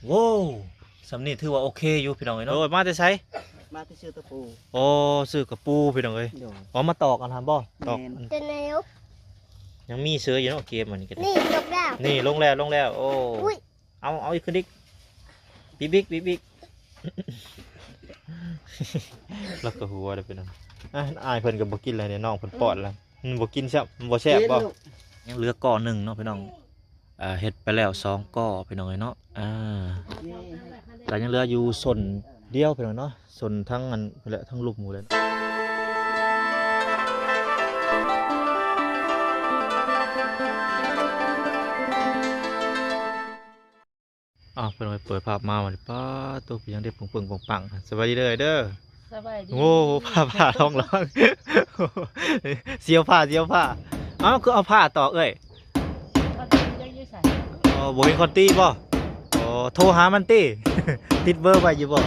ໂອ້ ສ່ຳນີ້ຖືວ່າໂອເຄຢູ່ພີ່ນ້ອງເອີຍເນາະ. ໂອ້ຍ ມາແຕ່ໃສ? ມາແຕ່ຊື່ຕະປູ. ໂອ້ ຊື່ກະປູພີ່ນ້ອງເອີຍ. ໂດຍ. ອໍ ມາຕອກອັນຫັ້ນບໍ່? ຕອກ ແມ່ນ ອັນ ຍັງມີເສີຍຢູ່ເນາະເກມອັນນີ້ກະ ນີ້ຕົກແລ້ວ ນີ້ລົງແລ້ວ ລົງແລ້ວ. ໂອ້ ອຸ້ຍ ເອົາ ເອົາອີກ ຂຶ້ນອີກ ບີບອີກ ບີບອີກ. ແລ້ວກໍຫົວເດ້ພີ່ນ້ອງ. ອາ ອ້າຍເພິ່ນກໍບໍ່ກິນແລ້ວເດ້ ນ້ອງເພິ່ນປ້ອນແລ້ວ. ອືມ ບໍ່ກິນຊ້ຳ ມັນບໍ່ແຊບບໍ່? ຍັງເຫຼືອກໍໜຶ່ງເນາະພີ່ນ້ອງ. ອ່າ ເຮັດໄປແລ້ວສອງກໍພີ່ນ້ອງເອີຍເນາະ. ອ່າ ກໍຍັງເຫຼືອຢູ່ສົ້ນດຽວພີ່ນ້ອງເນາະ ສົ້ນທັງອັນພຸ້ນແຫຼະ ທັງລຸ່ມພຸ້ນແຫຼະ. ອ້າວ ເພິ່ນໄປເປີດພາບມາບັດນີ້ ປ້າໂຕ ເປັນຫຍັງເດ້ ປຶ້ງໆ ປັງໆ. ສະບາຍດີເດີອ້າຍເດີ. ສະບາຍດີ. ໂອ້ ຜ້າ ຜ້າທ້ອງລອງ ສຽວຜ້າ ສຽວຜ້າ. ເອົ້າ ຄືເອົາຜ້າຕອກເອື້ອຍ? ຄອນຕີຈັກຢູ່ໃສ? ອໍ ບໍ່ເຫັນຄອນຕີບໍ່? ອໍ ໂທຫາມັນຕິ ຕິດເບີໄວ້ຢູ່ບໍ່?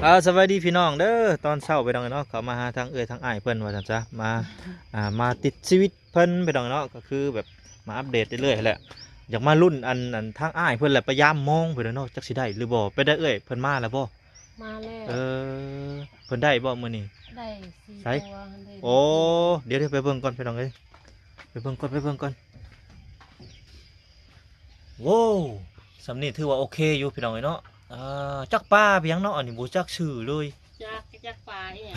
ເອົາ ສະບາຍດີພີ່ນ້ອງເດີ ຕອນເຊົ້າພີ່ນ້ອງເນາະ ເຂົ້າມາຫາທາງເອື້ອຍທາງອ້າຍເພິ່ນວ່າຊັ້ນຊະ ມາ ອ່າ ມາຕິດຊີວິດ ເພິ່ນພີ່ນ້ອງເນາະ ກໍຄືແບບມາອັບເດດເລື້ອຍໆແຫຼະ. ຢາກມາລຸ້ນອັນ ອັນທາງອ້າຍເພິ່ນແຫຼະ ໄປຢາມມອງເພິ່ນເນາະ ຈັກຊິໄດ້ຫຼືບໍ່? ໄປໄດ້ເອື້ອຍ ເພິ່ນມາແລ້ວບໍ່? ມາແລ້ວ. ເອີ ເພິ່ນໄດ້ບໍ່ມື້ນີ້? ໄດ້ສີ່ ໃສ? ຕົວຫັ້ນເດ້. ໂອ້ ດຽວໆ ໄປເບິ່ງກ່ອນພີ່ນ້ອງເອີຍ ໄປເບິ່ງກ່ອນ ໄປເບິ່ງກ່ອນ. ໂອ້ ສ່ຳນີ້ຖືວ່າໂອເຄຢູ່ພີ່ນ້ອງເອີຍເນາະ. ອ່າ ຈັກປາອີຫຍັງເນາະ ອັນນີ້ບໍ່ຈັກຊື່ເລີຍ. ຈັກ ຈັກປາອີຫຍັງ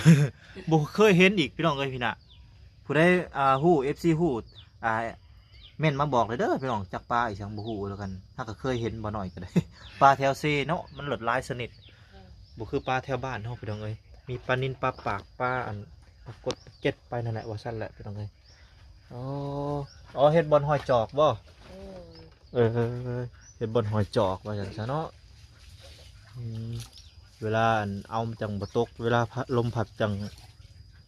ບໍ່ເຄີຍເຫັນອີກພີ່ນ້ອງເອີຍ. ພີ່ນະ ຜູ້ໃດ ອ່າ ຮູ້ ເອັຟຊີ ຮູ້ ອ່າ ເມັ້ນມາບອກເລີຍເດີພີ່ນ້ອງ ຈັກປາອີຫຍັງບໍ່ຮູ້ແລ້ວກັນ. ຫາກກໍເຄີຍເຫັນບໍ່ໜ້ອຍກໍໄດ້ ປາແຖວເຊເນາະ ມັນຫຼາຍຊະນິດ ເອີ ບໍ່ຄືປາແຖວບ້ານເຮົາພີ່ນ້ອງເອີຍ. ມີປານິນ ປາປາກ ປາອັນ ປາກົດ ເຈັດໄປນັ້ນແຫຼະ ວ່າຊັ້ນແຫຼະພີ່ນ້ອງເອີຍ. ອໍ ອໍ ເຮັດບ່ອນຮອຍຈອກບໍ່? ເອີ ເອີ ເຮັດບ່ອນຮອຍຈອກວ່າຊັ້ນຊະເນາະ. ອືມ ເວລາອັນເອົາມັນຈັ່ງບໍ່ຕົກ ເວລາພັດ ລົມພັດຈັ່ງ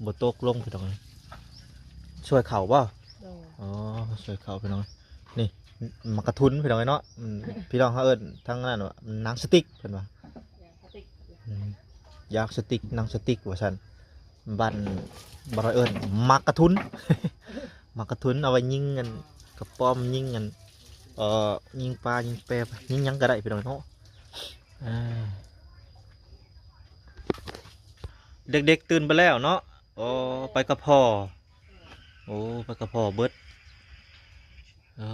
ບໍ່ຕົກລົງພີ່ນ້ອງ. ຊ່ວຍເຂົ້າບໍ່? ໂດຍ. ອໍ ຊ່ວຍເຂົ້າພີ່ນ້ອງ. ນີ້ໝາກກະທຸນພີ່ນ້ອງເອີຍເນາະ. ອືມ ພີ່ນ້ອງເຮົາເອີ້ນທາງນັ້ນວ່າໜັງສະຕິກເພິ່ນວ່າ. ອືມ ຢາງສະຕິກ ໜັງສະຕິກວ່າຊັ້ນ. ບ້ານ ບ້ານເຮົາເອີ້ນໝາກກະທຸນ ໝາກກະທຸນ ເອົາໄວ້ຍິງອັນກະປ້ອມ ຍິງອັນ ເອີ ຍິງປາ ຍິງແປ ຍິງຫຍັງກໍໄດ້ພີ່ນ້ອງເນາະ. ອ່າ ເດັກໆຕື່ນໄປແລ້ວເນາະ. ໂອ້ ໄປກັບພໍ່. ໂອ້ ໄປກັບພໍ່ເບິດ. ເອີ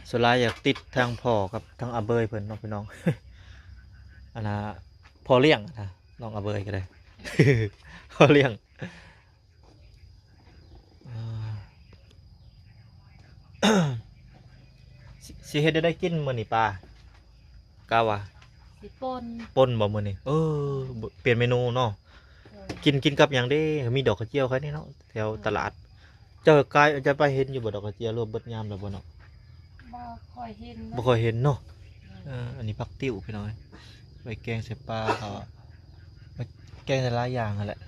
ສ່ວນຫຼາຍຢາກຕິດທາງພໍ່ກັບທາງອາເບີຍເພິ່ນເນາະພີ່ນ້ອງ. ອັນນ່າ ພໍ່ລ້ຽງນະ ນ້ອງອາເບີຍກໍໄດ້ ພໍ່ລ້ຽງ. ເອີ ຊິ ຊິເຮັດແນວໃດກິນມື້ນີ້ປາ? ກະວ່າ ຊິປົ່ນ ປົ່ນບໍ່ມື້ນີ້? ເອີ ປ່ຽນເມນູເນາະ. ເອີ ກິນ ກິນກັບຫຍັງເດ້? ມີດອກກະຈຽວໄຄນີ້ເນາະ ແຖວຕະຫຼາດ. ເຈົ້າກາຍ ຈະໄປເຫັນຢູ່ບໍ່ ດອກກະຈຽວ ຫຼືວ່າເບິດຍາມແລ້ວບໍ່ເນາະ? ບໍ່ຄ່ອຍເຫັນເນາະ ບໍ່ຄ່ອຍເຫັນເນາະ. ເອີ ເອີ ອັນນີ້ຜັກຕິ້ວພີ່ນ້ອງ ໄວ້ແກງໃສ່ປາ ເຂົາ ໄວ້ແກງໃສ່ຫຼາຍຢ່າງຫັ້ນແຫຼະ.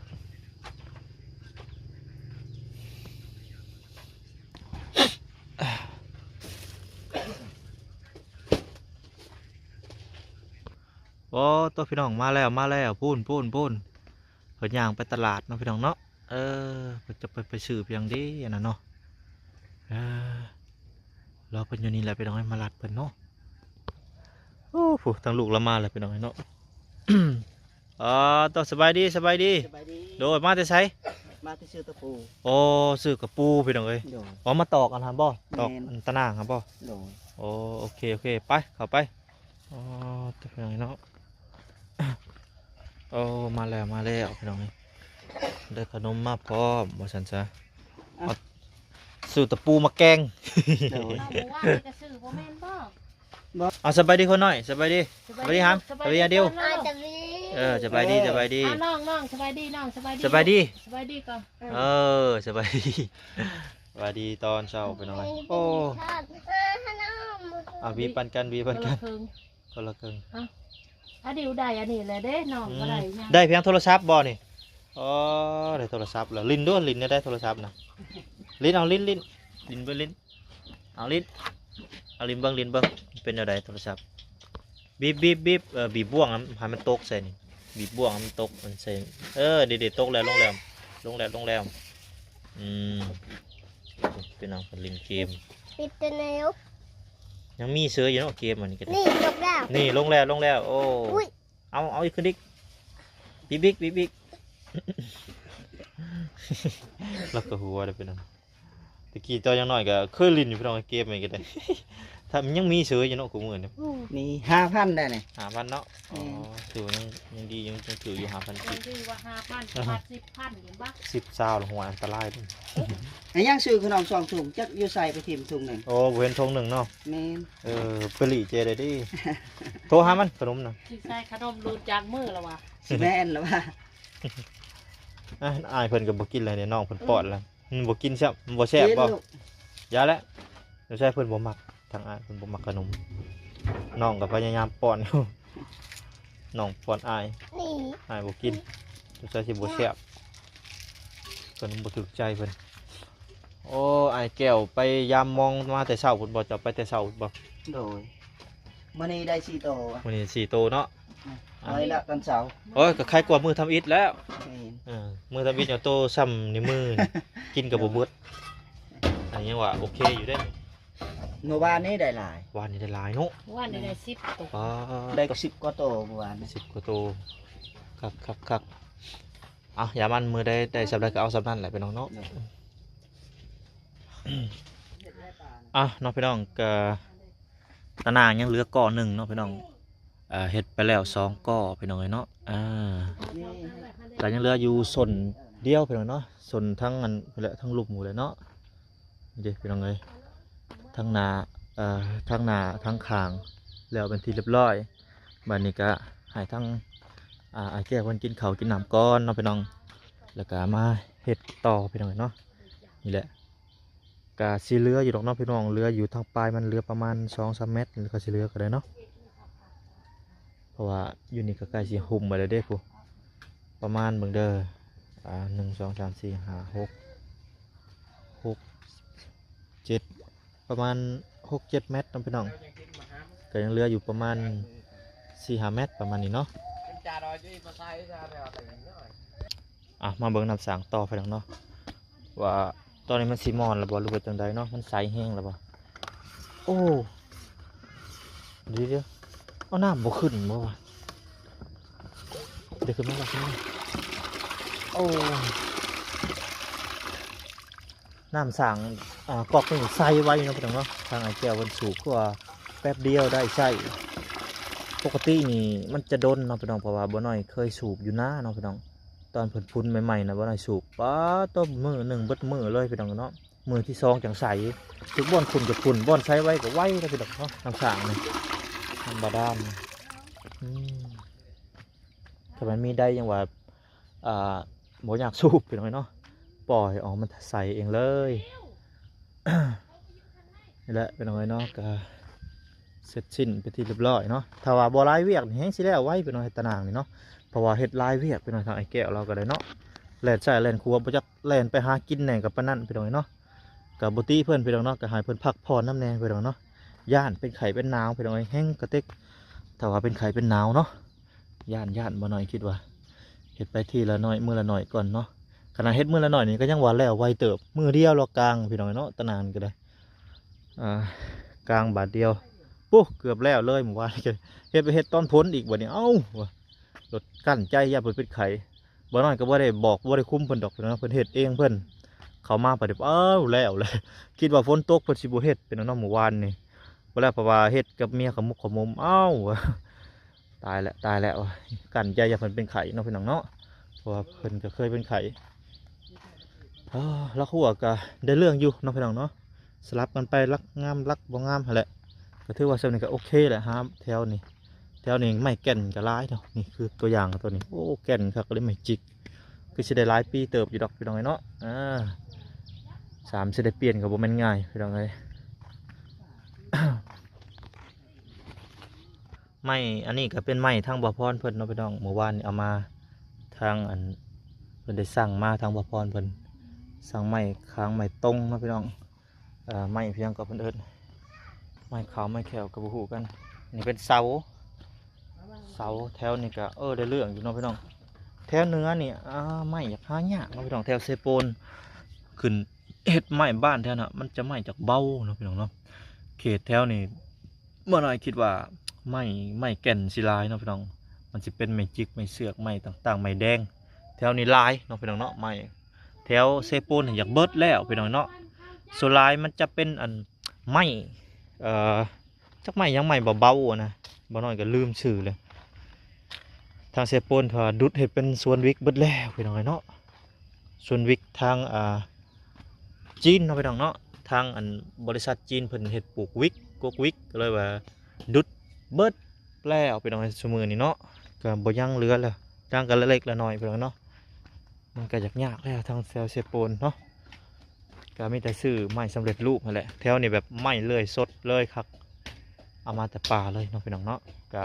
ໂອ້ ໂຕ ພີ່ນ້ອງ ມາແລ້ວ ມາແລ້ວ ພຸ້ນ ພຸ້ນ ພຸ້ນ. ເພິ່ນຍ່າງໄປຕະຫຼາດເນາະ ພີ່ນ້ອງເນາະ. ເອີ ເພິ່ນຈະໄປ ໄປຊື້ຫຍັງເດ ອັນນັ້ນເນາະ. ເອີ ລໍເພິ່ນຢູ່ນີ້ແຫຼະ ພີ່ນ້ອງເອີຍ ມາລັດເພິ່ນເນາະ. ໂອ້ ຜູ້ ທາງລູກລາວມາແລ້ວ ພີ່ນ້ອງເນາະ. ອໍ ໂຕ ສະບາຍດີ ສະບາຍດີ. ສະບາຍດີ. ໂດຍ ມາແຕ່ໃສ? ມາແຕ່ຊື່ຕະປູ. ໂອ້ ຊື່ກະປູ ພີ່ນ້ອງເອີຍ. ໂດຍ. ອໍ ມາຕອກອັນຫັ້ນບໍ່? ຕອກ ແມ່ນ ອັນຕາໜ່າງຫັ້ນບໍ່? ໂດຍ. ໂອ້ ໂອເຄ ໂອເຄ ໄປ ເຂົ້າໄປ. ອໍ ໂຕ ພີ່ນ້ອງເນາະ. ໂອ້ ມາແລ້ວ ມາແລ້ວ ພີ່ນ້ອງເອີຍ ໄດ້ຂະໜົມມາພ້ອມວ່າຊັ້ນຊະ. ເອົາ ຊື້ຕະປູມາແກງ. ໂດຍ. ເອົາ ບໍ່ວ່າຈະຊື້ບໍ່ແມ່ນບໍ່? ບໍ່. ເອົາ ສະບາຍດີຄົນນ້ອຍ ສະບາຍດີ ສະບາຍດີຫຳ ສະບາຍດີອາດິວ. ເອີ ສະບາຍດີ ສະບາຍດີ. ເອົາ ນ້ອງ ນ້ອງ ສະບາຍດີ ນ້ອງ ສະບາຍດີ ສະບາຍດີ ສະບາຍດີກ່ອນ. ເອີ ສະບາຍດີ ສະບາຍດີຕອນເຊົ້າ ພີ່ນ້ອງເອີຍ. ໂອ້ ເອົາ ບີບປັນກັນ ບີບປັນກັນ ຄົນລະເຄິ່ງ. ອາ ອາດິວໄດ້ອັນນີ້ແຫຼະເດ້ ນ້ອງບໍ່ໄດ້ຫຍັງ. ໄດ້ພຽງໂທລະສັບບໍ່ນີ້? ອໍ ໄດ້ໂທລະສັບແລ້ວ. ຫຼິ້ນດູ ຫຼິ້ນແນວໃດໂທລະສັບນະ? ຫຼິ້ນ ເອົາ ຫຼິ້ນ ຫຼິ້ນ ຫຼິ້ນເບິ່ງ ຫຼິ້ນ ເອົາ ຫຼິ້ນ ເອົາ ຫຼິ້ນເບິ່ງ ຫຼິ້ນເບິ່ງ ເປັນແນວໃດໂທລະສັບ. ບີບ ບີບ ບີບ ເອີ ບີບບ່ວງໃຫ້ມັນຕົກໃສ່ນີ້ ບີບບ່ວງໃຫ້ມັນຕົກ ມັນໃສ່. ເອີ ເດ ເດ ຕົກແລ້ວ ລົງແລ້ວ ລົງແລ້ວ ລົງແລ້ວ. ອືມ ພີ່ນ້ອງເພິ່ນຫຼິ້ນເກມ ປິດແຕ່ແນວ. ຍັງມີເສີຍຢູ່ເນາະ ເກມອັນນີ້ກໍໄດ້. ນີ້ ລົງແລ້ວ ນີ້ ລົງແລ້ວ ລົງແລ້ວ. ໂອ້ ອຸ້ຍ ເອົາ ເອົາອີກຂຶ້ນອີກ ບີບອີກ ບີບອີກ. ລາວກໍຫົວໄດ້ເປັນຫຍັງ. ແຕ່ກີ້ຕອນຍັງນ້ອຍກໍເຄີຍຫຼິ້ນຢູ່ ພີ່ນ້ອງ ເກມນີ້ກໍໄດ້. ຖ້າມັນຍັງມີເສີຍຢູ່ເນາະ ຄູ່ມື້ນີ້. ນີ້ ຫ້າພັນ ໄດ້ນີ້ ຫ້າພັນ ເນາະ. ແມ່ນ. ອໍ ຖືວ່າຍັງ ຍັງດີ ຍັງ ຍັງຖືຢູ່ ຫ້າພັນ ຍັງດີວ່າ ຫ້າພັນ ບາດ ສິບພັນ ເຫັນບໍ່? ສິບ ຊາວ ລະຫົວອັນຕະລາຍເດ້. ອັນຫຍັງຊື້ຂະໜົມສອງຖົງ ຈັກຢູ່ໃສໄປຖິ້ມຖົງໜຶ່ງ. ໂອ້ ບໍ່ເຫັນຖົງໜຶ່ງເນາະ. ແມ່ນ. ເອີ ເພື່ອຫຼີເຈໄດ້ເດ້. ໂທຫາມັນ ຂະໜົມນະ ຊິໃສ່ຂະໜົມລູດຈາກມືລະວ່າ. ຊິແມ່ນລະວ່າ. ອ່ະ ອ້າຍເພິ່ນກໍບໍ່ກິນແລ້ວເດ້ ນ້ອງເພິ່ນປ້ອນແລ້ວ. ອືມ ມັນບໍ່ກິນຊ້ຳ ມັນບໍ່ແຊບບໍ່? ກິນລູກ. ຢ່າແຫຼະ ສງໄສເພິ່ນບໍ່ມັກ ທາງອ້າຍເພິ່ນບໍ່ມັກຂະໜົມ. ນ້ອງກໍພະຍາຍາມປ້ອນຢູ່ ນ້ອງປ້ອນອ້າຍ. ນີ້ ອ້າຍບໍ່ກິນ ສງໄສຊິບໍ່ແຊບ ເພິ່ນບໍ່ຖືກໃຈເພິ່ນ. ໂອ້ ອ້າຍແກ້ວໄປຢາມມອງມາແຕ່ເຊົ້າພຸ້ນບໍ່? ເຈົ້າໄປແຕ່ເຊົ້າພຸ້ນບໍ່? ໂດຍ. ມື້ນີ້ໄດ້ສີ່ໂຕ. ມື້ນີ້ສີ່ໂຕເນາະ. ອືມ ອ່າ ໄວ້ລະຕອນເຊົ້າ. ໂອ້ຍ ກໍໄຄກວ່າມື້ທຳອິດແລ້ວ. ແມ່ນ. ເອີ ມື້ທຳອິດເນາະ ໂຕຊ່ຳນິ້ວມື ກິນກໍບໍ່ເບິດ. ອັນນີ້ຍັງວ່າໂອເຄຢູ່ເດ້. ມື້ວານນີ້ໄດ້ຫຼາຍ. ວານນີ້ໄດ້ຫຼາຍເນາະ. ວານນີ້ໄດ້ສິບໂຕ. ປາດ ໄດ້ກໍສິບກວ່າໂຕມື້ວານນີ້. ສິບກວ່າໂຕ. ຄັກໆໆ. ເອົາ ຢ່າມັນ ມື້ໃດໄດ້ສ່ຳໃດກໍເອົາສ່ຳນັ້ນແຫຼະ ພີ່ນ້ອງເນາະ. ໂດຍ. ອ່ະ ເນາະ ພີ່ນ້ອງ ກໍ ຕາໜ່າງຍັງເຫຼືອກໍໜຶ່ງເນາະ ພີ່ນ້ອງ. ເຮັດໄປແລ້ວສອງກໍ ພີ່ນ້ອງເອີຍເນາະ. ກໍຍັງເຫຼືອຢູ່ສົ້ນດຽວ ພີ່ນ້ອງເນາະ, ສົ້ນທາງອັນພຸ້ນແຫຼະ ທາງລຸ່ມພຸ້ນແຫຼະເນາະ. ນີ້ເດ້ ພີ່ນ້ອງເອີຍ ທາງໜ້າ ເອີ ທາງໜ້າ ທາງຂ້າງ ແລ້ວເປັນທີ່ຮຽບຮ້ອຍ. ບາດນີ້ກະໃຫ້ທາງ ອາ ອ້າຍແກ້ວເພິ່ນກິນເຂົ້າກິນນ້ຳກ່ອນເນາະ ພີ່ນ້ອງ, ແລ້ວກະມາເຮັດຕໍ່ ພີ່ນ້ອງເອີຍເນາະ. ນີ້ແຫຼະ ກະຊິເຫຼືອຢູ່ດອກເນາະ ພີ່ນ້ອງ, ເຫຼືອຢູ່ທາງປາຍມັນເຫຼືອປະມານສອງສາມແມັດ ແລ້ວກະຊິເຫຼືອກໍໄດ້ເນາະ. ເພາະວ່າຢູ່ນີ້ກໍໃກ້ຊິຫຸ້ມໄປແລ້ວເດ້ພຸ້ນ ປະມານ ເບິ່ງເດີ ອາ ໜຶ່ງ ສອງ ສາມ ສີ່ ຫ້າ ຫົກ ຫົກ ເຈັດ ປະມານຫົກເຈັດແມັດເນາະ ພີ່ນ້ອງ, ກໍຍັງເຫຼືອຢູ່ປະມານສີ່ຫ້າແມັດ ປະມານນີ້ເນາະ. ອ່ະ ມາເບິ່ງນ້ຳສ້າງຕໍ່ ພີ່ນ້ອງເນາະ ວ່າຕອນນີ້ມັນຊິມ່ອນແລ້ວບໍ່ ຫຼືວ່າຈັ່ງໃດເນາະ, ມັນໃສແຮງແລ້ວບໍ່. ໂອ້ ດຽວໆ ເອົາ ນ້ຳບໍ່ຂຶ້ນບໍ່ວະ? ດຽວ ຂຶ້ນມາ ຂຶ້ນມາ. ໂອ້ ນ້ຳສ້າງ ອາ ກອກນີ້ໃສໄວເນາະ ພີ່ນ້ອງເນາະ. ທາງອ້າຍແກ້ວເພິ່ນສູບ ຄືວ່າແປັບດຽວໄດ້ໃຊ້. ປົກກະຕິນີ້ມັນຈະດົນເນາະ ພີ່ນ້ອງ, ເພາະວ່າບ່າວນ້ອຍເຄີຍສູບຢູ່ນາເນາະ ພີ່ນ້ອງ. ຕອນເພິ່ນພຸ້ນໃໝ່ໆນະ ບ່າວນ້ອຍສູບ ປາດໂທ້ ມື້ໜຶ່ງເບິດມື້ເລີຍ ພີ່ນ້ອງເນາະ. ມື້ທີສອງຈັ່ງໃສ, ຖືກບ່ອນຂຸ້ນກໍຂຸ້ນ, ບ່ອນໃສໄວກໍໄວແລ້ວ ພີ່ນ້ອງເນາະ. ນ້ຳສ້າງນີ້ ນ້ຳບາດານ. ອືມ ຖ້າມັນມີໄດຍັງວ່າ ອ່າ ບໍ່ຢາກສູບ ພີ່ນ້ອງເນາະ, ປ່ອຍອອກ ມັນໃສເອງເລີຍ. ນີ້ແຫຼະ ພີ່ນ້ອງເອີຍເນາະ, ກໍເສັດສິ້ນເປັນທີ່ຮຽບຮ້ອຍເນາະ. ຖ້າວ່າບໍ່ຫຼາຍວຽກນີ້ແຮງຊິແລ້ວໄວ ພີ່ນ້ອງເອີຍ ຕາໜ່າງນີ້ເນາະ, ເພາະວ່າເຮັດຫຼາຍວຽກ ພີ່ນ້ອງ. ທາງອ້າຍແກ້ວລາວກໍໄດ້ເນາະ ແລ່ນຊ້າຍແລ່ນຂວາ ບໍ່ຈັກແລ່ນໄປຫາກິນແດ່ກໍປານນັ້ນ ພີ່ນ້ອງເນາະ. ກໍບໍ່ຕິເພິ່ນ ພີ່ນ້ອງເນາະ, ກໍໃຫ້ເພິ່ນພັກຜ່ອນນຳແດ່ ພີ່ນ້ອງເນາະ. ຢ້ານເປັນໄຂ້ເປັນໜາວ ພີ່ນ້ອງເອີຍ, ແຮງກະເຕັກ ຖ້າວ່າເປັນໄຂ້ເປັນໜາວເນາະ. ຢ້ານ ຢ້ານ ບ່າວນ້ອຍຄິດວ່າ ເຮັດໄປທີລະໜ້ອຍ ມື້ລະໜ້ອຍກ່ອນເນາະ. ຂະໜາດເຮັດມື້ລະໜ້ອຍນີ້ກໍຍັງວ່າແລ້ວໄວເຕີບ, ມື້ດຽວລະກາງ ພີ່ນ້ອງເນາະ, ຕາໜ່າງນີ້ກໍໄດ້ ອ່າ ກາງບາດດຽວ. ໂອ້ ເກືອບແລ້ວເລີຍມື້ວານນີ້, ເຮັດໄປເຮັດຕອນຝົນອີກ. ບາດນີ້ ເອົ້າ ວ່າ ລົດກັ້ນໃຈ ຢ້ານເພິ່ນເປັນໄຂ້. ບ່າວນ້ອຍກໍບໍ່ໄດ້ບອກ ບໍ່ໄດ້ຄຸມເພິ່ນດອກເນາະ, ເພິ່ນເຮັດເອງເພິ່ນ. ເຂົ້າມາປະເດ ເອົ້າ ແລ້ວແຫຼະ, ຄິດວ່າຝົນຕົກເພິ່ນຊິບໍ່ເຮັດ ພີ່ນ້ອງເນາະ ມື້ວານນີ້. ບໍ່ແລ້ວ ເພາະວ່າເຮັດກັບເມຍຂະໝຸກຂະໝຸມ. ເອົ້າ ຕາຍແລ້ວ ຕາຍແລ້ວ, ກັ້ນໃຈຢ້ານເພິ່ນເປັນໄຂ້ເນາະ ພີ່ນ້ອງເນາະ, ເພາະວ່າເພິ່ນກໍເຄີຍເປັນໄຂ້. ເອີ ລັກຫົວກໍໄດ້ເລື່ອງຢູ່ເນາະ ພີ່ນ້ອງເນາະ, ສະຫຼັບກັນໄປ ລັກງາມ ລັກບໍ່ງາມຫັ້ນແຫຼະ. ກໍຖືວ່າຊ່ຳນີ້ກໍໂອເຄແຫຼະ. ຫາແຖວນີ້ ແຖວນີ້ໄມ້ແກ່ນກໍຫຼາຍເນາະ, ນີ້ຄືຕົວຢ່າງຕົວນີ້. ໂອ້ ແກ່ນຄັກເລີຍ, ໄມ້ຈິກ. ຄືຊິໄດ້ຫຼາຍປີເຕີບຢູ່ດອກ ພີ່ນ້ອງເອີຍເນາະ. ອາ ສາມ ຊິໄດ້ປ່ຽນກໍບໍ່ແມ່ນງ່າຍ ພີ່ນ້ອງເອີຍ. ໄມ້ອັນນີ້ກໍເປັນໄມ້ທາງບ່າວພອນເພິ່ນເນາະ ພີ່ນ້ອງ, ມື້ວານນີ້ເອົາມາ ທາງອັນ ເພິ່ນໄດ້ສັ່ງມາ ທາງບ່າວພອນເພິ່ນສັ່ງໄມ້ຄາງ ໄມ້ຕົງເນາະ ພີ່ນ້ອງ. ເອີ ໄມ້ພຽງກໍເພິ່ນເອີ້ນ ໄມ້ຂາວໄມ້ແຂວກໍບໍ່ຮູ້ກັນ. ນີ້ເປັນເສົາ ເສົາແຖວນີ້ກໍ ເອີ ໄດ້ເລື່ອງຢູ່ເນາະ ພີ່ນ້ອງ. ແຖວເໜືອນີ້ ອາ ໄມ້ຢາກຫາຍາກເນາະ ພີ່ນ້ອງ, ແຖວເຊໂປນ ຂຶ້ນເຮັດໄມ້ບ້ານແຖວນັ້ນ ມັນຈະໄມ້ຈາກເບົາເນາະ ພີ່ນ້ອງເນາະ. ເຂດແຖວນີ້ ບໍ່ນ້ອຍຄິດວ່າໄມ້ ໄມ້ແກ່ນຊິຫຼາຍເນາະພີ່ນ້ອງ, ມັນຊິເປັນໄມ້ຈິກ ໄມ້ເຊືອກ ໄມ້ຕ່າງໆ ໄມ້ແດງ ແຖວນີ້ຫຼາຍເນາະພີ່ນ້ອງເນາະ. ໄມ້ແຖວເຊໂປນນີ້ຢາກເບິດແລ້ວພີ່ນ້ອງເນາະ. ສ່ວນຫຼາຍມັນຈະເປັນອັນໄມ້ ເອີ ຈັກໄມ້ຫຍັງ ໄມ້ເບົາໆ ຫັ້ນນະ, ບໍ່ນ້ອຍກໍລືມຊື່ແລ້ວ. ທາງເຊໂປນເພິ່ນວ່າດຸດເຮັດເປັນສວນວິກເບິດແລ້ວພີ່ນ້ອງເອີຍເນາະ. ສວນວິກທາງ ອ່າ ຈີນເນາະພີ່ນ້ອງເນາະ, ທາງອັນບໍລິສັດຈີນເພິ່ນເຮັດປູກວິກ ກົກວິກ ກໍເລີຍວ່າດຸດເບິດແລ້ວພີ່ນ້ອງເອີຍ. ຊຸມື້ນີ້ເນາະ ກໍບໍ່ຍັງເຫຼືອແລ້ວ, ຍັງກໍເລັກໆ ນ້ອຍໆ ພີ່ນ້ອງເນາະ. ມັນກໍຢາກຍາກແລ້ວທາງແຖວເຊໂປນເນາະ, ກໍມີແຕ່ຊື້ໄມ້ສຳເລັດຮູບຫັ້ນແຫຼະ. ແຖວນີ້ແບບໄມ້ເລື່ອຍສົດເລີຍຄັກ, ເອົາມາແຕ່ປ່າເລີຍເນາະພີ່ນ້ອງເນາະ. ກໍ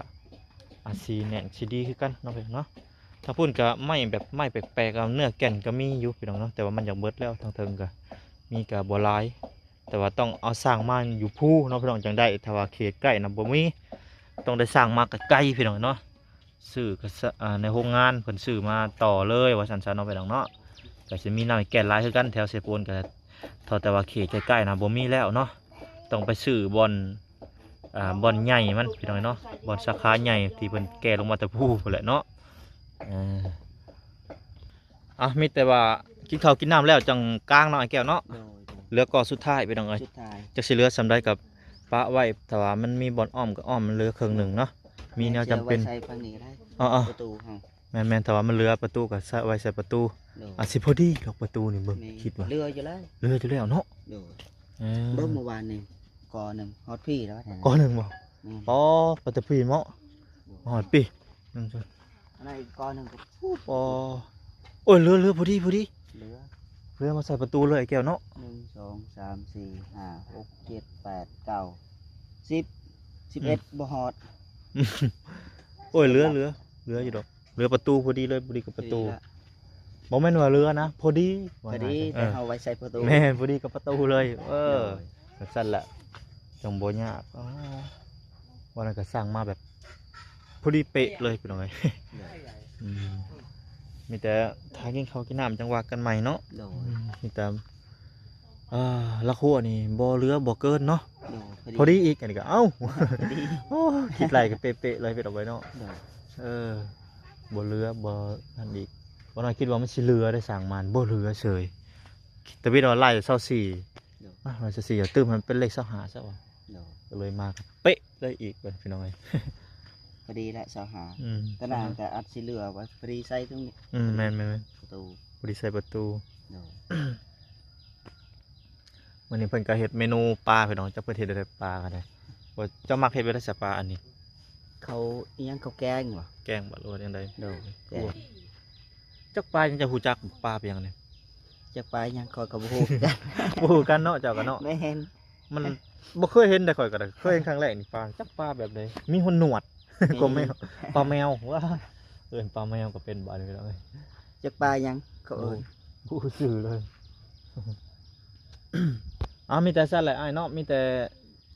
ອາດຊິແໜ້ນຊິດີຄືກັນເນາະພີ່ນ້ອງເນາະ. ທາງພຸ້ນກໍໄມ້ແບບໄມ້ແປກໆ ເອົາເນື້ອແກ່ນກໍມີຢູ່ພີ່ນ້ອງເນາະ, ແຕ່ວ່າມັນຢາກເບິດແລ້ວ. ທາງເທິງກໍມີກໍບໍ່ຫຼາຍ, ແຕ່ວ່າຕ້ອງເອົາສ້າງມາຢູ່ພູເນາະພີ່ນ້ອງ ຈັ່ງໄດ້. ຖ້າວ່າເຂດໃກ້ນະບໍ່ມີ, ຕ້ອງໄດ້ສ້າງມາໄກໆ ພີ່ນ້ອງເນາະ. ຊື້ກໍສະ ອ່າ ໃນໂຮງງານເພິ່ນຊື້ມາຕໍ່ເລີຍວ່າຊັ້ນຊະເນາະພີ່ນ້ອງເນາະ. ກໍຊິມີໄມ້ແກ່ນຫຼາຍຄືກັນແຖວເຊໂປນ, ກໍເທົ່າແຕ່ວ່າເຂດໃກ້ໆນະບໍ່ມີແລ້ວເນາະ, ຕ້ອງໄປຊື້ບ່ອນ ອ່າ ບ່ອນໃຫຍ່ມັນພີ່ນ້ອງເນາະ, ບ່ອນສາຂາໃຫຍ່ທີ່ເພິ່ນແກ່ລົງມາແຕ່ພູພຸ້ນແຫຼະເນາະ. ເອີ ອ່ະ ມີແຕ່ວ່າກິນເຂົ້າກິນນ້ຳແລ້ວຈັ່ງກາງເນາະ ອ້າຍແກ້ວເນາະ. ໂດຍ ໂດຍ ເຫຼືອກໍສຸດທ້າຍພີ່ນ້ອງເອີຍ, ສຸດທ້າຍ ຈັກຊິເຫຼືອສ່ຳໃດກໍປະໄວ້, ຖ້າວ່າມັນມີບ່ອນອ້ອມກໍອ້ອມ ມັນເຫຼືອເຄິ່ງໜຶ່ງເນາະ. ມີແນວຈຳເປັນ ແມ່ນ ຊິໄວ້ໃສ່ຝັ່ງນີ້ກໍໄດ້. ອໍໆ ປະຕູເຮົາ ແມ່ນໆ ຖ້າວ່າມັນເຫຼືອປະຕູກໍໃສ່ໄວ້ໃສ່ປະຕູ. ໂດຍ ອາດຊິພໍດີດອກປະຕູນີ້ ເບິ່ງ ແມ່ນ ຄິດວ່າເຫຼືອຢູ່ແລ້ວ ເຫຼືອຢູ່ແລ້ວເນາະ. ໂດຍ ເອີ ເບິ່ງມື້ວານນີ້ກໍໜຶ່ງຮອດພີ້ແລ້ວ ກໍໜຶ່ງບໍ່? ແມ່ນ ອໍ ປະຕູພີ້ເໝາະ ໂດຍ ຮອດພີ້ ອັນນັ້ນອີກກໍໜຶ່ງກໍພຸ້ນ. ອໍ ໂອ້ຍ ເຫຼືອ ເຫຼືອ ພໍດີ ພໍດີ ເຫຼືອ ເຫຼືອມາໃສ່ປະຕູເລີຍ ອ້າຍແກ້ວເນາະ. ໜຶ່ງ ສອງ ສາມ ສີ່ ຫ້າ ຫົກ ເຈັດ ແປດ ເກົ້າ ສິບ ສິບເອັດ ອືມ ບໍ່ຮອດ. ໂອ້ຍ ເຫຼືອ ເຫຼືອ ເຫຼືອຢູ່ດອກ. ເຫຼືອປະຕູພໍດີເລີຍ, ພໍດີກັບປະຕູ. ພໍດີລະ ບໍ່ແມ່ນວ່າເຫຼືອນະ, ພໍດີ ພໍດີ ວ່າງ່າຍຊະ. ແຕ່ເຮົາໄວ້ໃສ່ປະຕູ. ແມ່ນ, ພໍດີກັບປະຕູເລີຍ. ເອີ ໂດຍ ຈັ່ງຊັ້ນລະ ຈັ່ງບໍ່ຍາກ. ອໍ ວ່ານັ້ນກໍສ້າງມາແບບພໍດີເປະເລີຍ ພີ່ນ້ອງເອີຍ. ໂດຍ ອືມ ມີແຕ່ຖ້າກິນເຂົ້າກິນນ້ຳຈັ່ງວ່າກັນໃໝ່ເນາະ. ໂດຍ ອືມ ມີແຕ່ ອ່າ ລະຄົວນີ້ບໍ່ເຫຼືອບໍ່ເກີນເນາະ. ໂດຍ ພໍດີ ພໍດີອີກ ອັນນີ້ກໍ ເອົ້າ ພໍດີ ໂອ້ ຄິດໄລ່ກໍເປະໆເລີຍ ເປັນເອົາໄວ້ເນາະ. ໂດຍ ເອີ ບໍ່ເຫຼືອບໍ່ນັ້ນອີກ. ບໍ່ນ້ອຍຄິດວ່າມັນຊິເຫຼືອໄດ້ ສ້າງມານບໍ່ເຫຼືອເສີຍ. ແຕ່ວິດວ່າໄລ່ຊາວສີ່ ໂດຍ ມາໄລ່ຊາວສີ່ ຕື່ມໃຫ້ມັນເປັນເລກຊາວຫ້າຊະວ່າ. ໂດຍ ກໍເລີຍມາເປະເລີຍອີກ ເພິ່ນ ພີ່ນ້ອງເອີຍ. ພໍດີແຫຼະ ຊາວຫ້າ. ອືມ ຕອນນັ້ນກໍອາດຊິເຫຼືອໄວ້ ພໍດີໃສ່ເທິງນີ້. ອືມ ແມ່ນໆໆ ປະຕູ ພໍດີໃສ່ປະຕູ. ໂດຍ ມື້ນີ້ເພິ່ນກໍເຮັດເມນູປາ ພີ່ນ້ອງ, ຈັກເພິ່ນເຮັດແນວໃດປາກໍໄດ້. ວ່າເຈົ້າມັກເຮັດແບບໃດສະປາອັນນີ້? ເຂົາອີ່ຫຍັງ ເຂົາແກງບໍ່? ແກງບໍ່ ຫຼືວ່າຈັ່ງໃດ? ໂດຍ ແກງ. ຈັກປາຫຍັງ ເຈົ້າຮູ້ຈັກບໍ່? ປາເປັນຫຍັງນີ້? ຈັກປາຫຍັງ ຂ້ອຍກໍບໍ່ຮູ້ຄືກັນ. ບໍ່ຮູ້ກັນເນາະ ເຈົ້າກໍເນາະ. ແມ່ນ ມັນບໍ່ເຄີຍເຫັນເດ້ ຂ້ອຍກໍໄດ້ ເຄີຍເຫັນຄັ້ງແລກນີ້. ປາ ຈັກປາແບບໃດ ມີຫົວໜວດ. ແມ່ນ ກໍແມວ ປາແມວ ວ້າ ເອີ້ນປາແມວກໍເປັນບາດນີ້ພີ່ນ້ອງເອີຍ. ຈັກປາຫຍັງເຂົາເອີ້ນ ບໍ່ຮູ້ຊື່ເລີຍ. ເອົາ ມີແຕ່ຊັ້ນແຫຼະອ້າຍເນາະ, ມີແຕ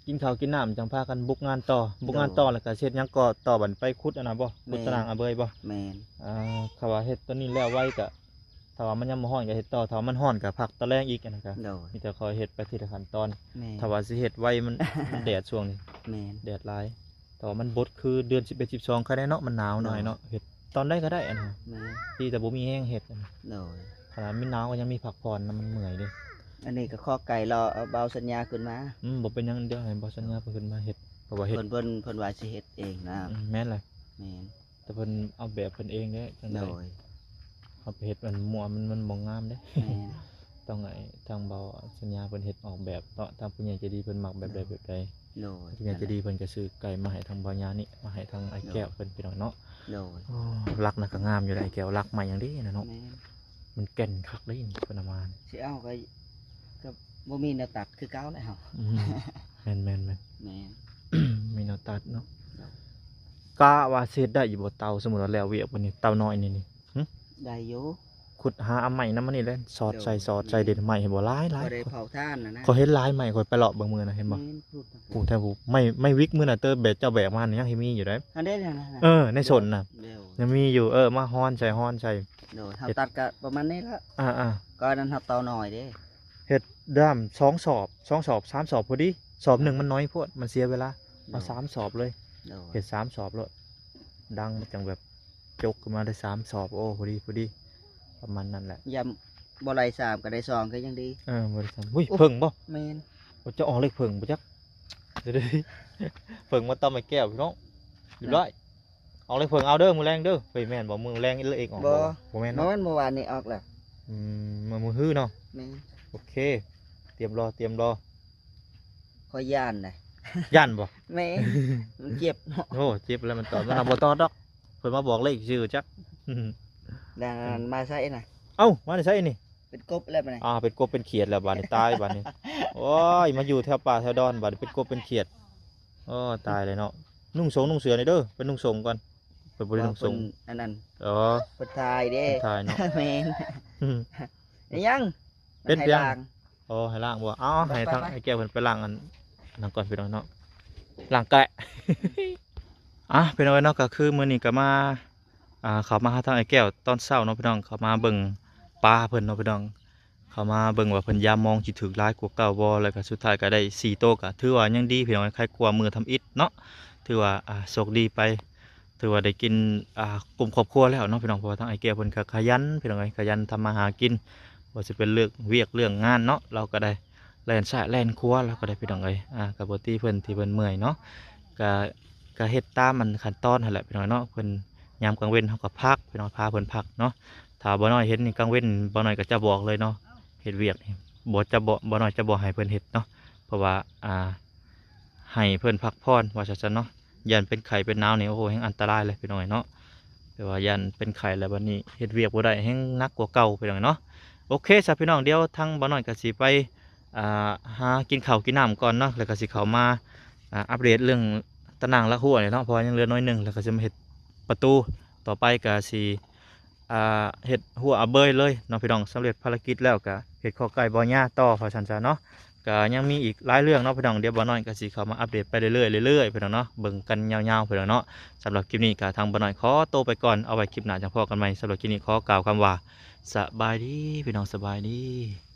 ່ກິນເຂົ້າກິນນ້ຳຈັ່ງພາກັນບຸກງານຕໍ່. ບຸກງານຕໍ່ ໂດຍ ແລ້ວກໍເຮັດຫຍັງກໍຕໍ່ ບັດໄປຂຸດອັນນັ້ນບໍ່? ແມ່ນ ຂຸດຕາໜ່າງອະເບີຍບໍ່? ແມ່ນ ອ່າ ຖ້າວ່າເຮັດຕົວນີ້ແລ້ວໄວກໍ ຖ້າວ່າມັນຍັງບໍ່ຮ້ອນກໍເຮັດຕໍ່, ຖ້າວ່າມັນຮ້ອນກໍພັກຕອນແລງອີກ. ອັນນັ້ນກໍ ໂດຍ ມີແຕ່ຄ່ອຍເຮັດໄປທີລະຂັ້ນຕອນ. ແມ່ນ ຖ້າວ່າຊິເຮັດໄວ ມັນ ມັນແດດຊ່ວງນີ້. ແມ່ນ ແດດຫຼາຍ. ແຕ່ວ່າມັນບົດຄືເດືອນສິບເອັດ ສິບສອງ ໃຄແດ່ເນາະ, ມັນໜາວໜ້ອຍເນາະ. ໂດຍ ເຮັດຕອນໃດກໍໄດ້ອັນນັ້ນ. ແມ່ນ ດີແຕ່ບໍ່ມີແຮງເຮັດ. ໂດຍ ຂະໜາດມີໜາວກໍຍັງມີພັກຜ່ອນນຳ, ມັນເມື່ອຍເດ້. ອັນນີ້ກໍຂໍໄກ່ລໍເອົາບ່າວສັນຍາຂຶ້ນມາ. ອືມ ບໍ່ເປັນຫຍັງ, ດຽວໃຫ້ບ່າວສັນຍາເພິ່ນຂຶ້ນມາເຮັດ, ເພາະວ່າເຮັດ ເພິ່ນ ເພິ່ນ ເພິ່ນວ່າຊິເຮັດເອງນະ. ອືມ ແມ່ນແຫຼະ. ແມ່ນ ແຕ່ເພິ່ນເອົາແບບເພິ່ນເອງເດ້ ຈັ່ງໃດ ໂດຍ ເຮົາໄປເຮັດອັນໝວກມັນ ມັນບໍ່ງາມເດ້. ແມ່ນ ຕ້ອງໃຫ້ທາງບ່າວສັນຍາເພິ່ນເຮັດອອກແບບເນາະ, ທາງຜູ້ໃຫຍ່ໃຈດີເພິ່ນມັກແບບໃດແບບໃດ. ໂດຍ ຜູ້ໃຫຍ່ໃຈດີເພິ່ນກໍຊື້ໄກ່ມາໃຫ້ທາງບ່າວຍານີ້ ມາໃຫ້ທາງອ້າຍແກ້ວເພິ່ນ ໂດຍ ພີ່ນ້ອງເນາະ. ໂດຍ ໂອ້ ຫຼັກນະກໍງາມຢູ່ເດ້ອ້າຍແກ້ວ, ຫຼັກໄມ້ຫຍັງດີນະເນາະ. ແມ່ນ ມັນແກ່ນຄັກເດ້ນີ້ ເພິ່ນເອົາມາ. ຊິເອົາກໍ ກໍບໍ່ມີແນວຕັດຄືເກົ່າແລ້ວ. ອືມ ແມ່ນໆໆ ແມ່ນ ມີແນວຕັດເນາະ. ໂດຍ ກະວ່າຊິເຮັດໄດ້ຢູ່ບໍ່ເຕົາ? ສົມມຸດວ່າແລ້ວວຽກບັດນີ້ ເຕົານ້ອຍນີ້ ນີ້ ຫຶ? ໄດ້ຢູ່. ຂຸດຫາເອົາໄມ້ນຳມັນນີ້ແຫຼະ ສອດໃສ່ ໂດຍ ສອດໃສ່ ແມ່ນ ເດັດໄມ້ໃຫ້ບໍ່ຫຼາຍໆ. ບໍ່ໄດ້ເຜົາຖ່ານນະນະ. ຂ້ອຍເຫັນຫຼາຍໄມ້ ຂ້ອຍໄປເລາະເບິ່ງມື້ນະ ເຫັນບໍ່? ແມ່ນ ພຸ້ນ ຜູ້ແທ້ຜູ້ ໄມ້ ໄມ້ວິກມື້ນະ ເຕີແບກ ເຈົ້າແບກມານີ້ ຍັງຊິມີຢູ່ເດ້. ອັນໃດນະ? ເອີ ໃນສົນນະ ໂດຍ ຍັງມີຢູ່. ເອີ ມາຮ້ອນໃສ່ ຮ້ອນໃສ່. ໂດຍ ເຮົາຕັດກະປະມານນີ້ລະ. ອ່າໆ ກໍອັນນັ້ນເຮົາເຕົານ້ອຍເດ້. ເຮັດດ້າມສອງສອບ ສອງສອບ ສາມສອບພໍດີ. ສອບໜຶ່ງມັນໜ້ອຍໂພດ ມັນເສຍເວລາ. ເອົາສາມສອບເລີຍ ໂດຍ ເຮັດສາມສອບໂລດ ດັງມັນຈັ່ງແບບຈົກຂຶ້ນມາໄດ້ສາມສອບ ໂອ້ ພໍດີ ພໍດີ ປະມານນັ້ນແຫຼະ ຢ້ານບໍ່ໄດ້ສາມກໍໄດ້ສອງກໍຍັງດີ ເອີ ບໍ່ໄດ້ສາມ ອຸ້ຍ ໂອ້ ເຜິ້ງບໍ່? ແມ່ນ ໂອ້ ຈະອອກເລກເຜິ້ງບໍ່ຈັກ ເດີ ເຜິ້ງມາຕຳໃຫ້ແກ້ວພີ່ນ້ອງ ຮຽບຮ້ອຍ ອອກເລກເຜິ້ງເອົາເດີ ມື້ແລງເດີ ເຮີ້ຍ ແມ່ນບໍ່? ມື້ແລງເລກອອກບໍ່? ບໍ່ ບໍ່ແມ່ນ ບໍ່ ເນາະ ແມ່ນ ມື້ວານນີ້ອອກແລ້ວ ອືມ ມື້ ມື້ຮືເນາະ ແມ່ນ ໂອເຄ ຕຽມລໍ ຕຽມລໍ ຂ້ອຍຢ້ານນະ ຢ້ານບໍ່? ແມ່ນ ມັນເຈັບເນາະ ໂອ້ ເຈັບແລ້ວມັນຕອດ ມັນຫາບໍ່ຕອດດອກ ເພິ່ນມາບອກເລກຊື່ຈັກ ແລ້ວອັນມາໃສນະ? ເອົ້າ ມາແຕ່ໃສນີ້? ເປັນກົບແລ້ວບັດນີ້ ອ່າ ເປັນກົບເປັນຂຽດແລ້ວບັດນີ້ ຕາຍບັດນີ້ ໂອ້ຍ ມາຢູ່ແຖວປ່າແຖວດອນບັດນີ້ ເປັນກົບເປັນຂຽດ ໂອ້ ຕາຍແລ້ວເນາະ ນຸ່ງສົງນຸ່ງເສືອນີ້ເດີ ໄປນຸ່ງສົງກ່ອນ ເພິ່ນບໍ່ໄດ້ນຸ່ງສົງ ເພາະເພິ່ນອັນນັ້ນ ອໍ ເພິ່ນຖ່າຍເດ້ ເພິ່ນຖ່າຍເນາະ ແມ່ນ ອືມ ອີຫຍັງ? ເປັນຫຍັງ? ໂອ້ ໃຫ້ລ້າງບໍ່? ເອົາ ໃຫ້ທາງອ້າຍແກ້ວເພິ່ນໄປລ້າງອັນນັ້ນກ່ອນພີ່ນ້ອງເນາະ ລ້າງແກະ ອ່ະ ພີ່ນ້ອງເອີຍເນາະ ກໍຄືມື້ນີ້ກໍມາ ອ່າ ເຂົ້າມາຫາທາງອ້າຍແກ້ວຕອນເຊົ້າເນາະພີ່ນ້ອງ ເຂົ້າມາເບິ່ງປາເພິ່ນເນາະພີ່ນ້ອງ ເຂົ້າມາເບິ່ງວ່າເພິ່ນຢາມມອງຊິຖືກຫຼາຍກວ່າເກົ່າບໍ່ ແລ້ວກໍສຸດທ້າຍກໍໄດ້ສີ່ໂຕ ກໍຖືວ່າຍັງດີພີ່ນ້ອງ ໄຄກວ່າມື້ທຳອິດເນາະ ຖືວ່າ ອ່າ ໂຊກດີໄປ ຖືວ່າໄດ້ກິນ ອ່າ ກຸ່ມຄອບຄົວແລ້ວເນາະພີ່ນ້ອງ ເພາະວ່າທາງອ້າຍແກ້ວເພິ່ນກໍຂະຫຍັນພີ່ນ້ອງເອີຍ ຂະຫຍັນທຳມາຫາກິນ ບໍ່ວ່າຊິເປັນເລື່ອງວຽກເລື່ອງງານເນາະ ລາວກໍໄດ້ແລ່ນຊ້າຍແລ່ນຂວາ ລາວກໍໄດ້ພີ່ນ້ອງເອີຍ ອ່າ ກໍບໍ່ຕິເພິ່ນທີ່ເພິ່ນເມື່ອຍເນາະ ກໍ ກໍເຮັດຕາມອັນຂັ້ນຕອນຫັ້ນແຫຼະພີ່ນ້ອງເນາະ ເພິ່ນຍາມກາງເວັນເຮົາກໍພັກພີ່ນ້ອງ ພາເພິ່ນພັກເນາະ ຖ້າບ່າວນ້ອຍເຫັນນີ້ກາງເວັນ ບ່າວນ້ອຍກໍຈະບອກເລີຍເນາະ ເຮັດວຽກນີ້ບໍ່ ຈະບໍ່ ບ່າວນ້ອຍຈະບໍ່ໃຫ້ເພິ່ນເຮັດເນາະ ເພາະວ່າ ອ່າ ໃຫ້ເພິ່ນພັກຜ່ອນວ່າຊັ້ນເນາະ ຢ້ານເປັນໄຂ້ເປັນໜາວນີ້ ໂອ້ໂຫ ແຮ່ງອັນຕະລາຍເລີຍພີ່ນ້ອງເອີຍເນາະ ແຕ່ວ່າຢ້ານເປັນໄຂ້ແລ້ວບັດນີ້ເຮັດວຽກບໍ່ໄດ້ ແຮ່ງໜັກກວ່າເກົ່າພີ່ນ້ອງເນາະ ໂອເຄຊະພີ່ນ້ອງ ດຽວທາງບ່າວນ້ອຍກໍຊິໄປ ອ່າ ຫາກິນເຂົ້າກິນນ້ຳກ່ອນເນາະ ແລ້ວກໍຊິເຂົ້າມາ ອ່າ ອັບເດດເລື່ອງຕາໜ່າງລະຮົ້ວນີ້ເນາະ ເພາະວ່າຍັງເຫຼືອໜ້ອຍໜຶ່ງ ແລ້ວກໍຊິມາເຮັດປະຕູ ຕໍ່ໄປກໍຊິ ອ່າ ເຮັດຮົ້ວອາເບີຍເລີຍເນາະພີ່ນ້ອງ ສຳເລັດພາລະກິດແລ້ວກໍເຮັດຂໍໄກ່ບ່າວຍ່າຕໍ່ ວ່າຊັ້ນຊະເນາະ ກໍຍັງມີອີກຫຼາຍເລື່ອງເນາະພີ່ນ້ອງ ດຽວບ່າວນ້ອຍກໍຊິເຂົ້າມາອັບເດດໄປເລື້ອຍໆ ເລື້ອຍໆ ພີ່ນ້ອງເນາະ ເບິ່ງກັນຍາວໆ ພີ່ນ້ອງເນາະ ສຳລັບຄລິບນີ້ກໍທາງບ່າວນ້ອຍຂໍໂຕໄປກ່ອນ ເອົາໄວ້ຄລິບໜ້າຈັ່ງພໍ້ກັນໃໝ່ ສຳລັບຄລິບນີ້ຂໍກ່າວຄຳວ່າ ສະບາຍດີ ພີ່ນ້ອງ ສະບາຍດີ.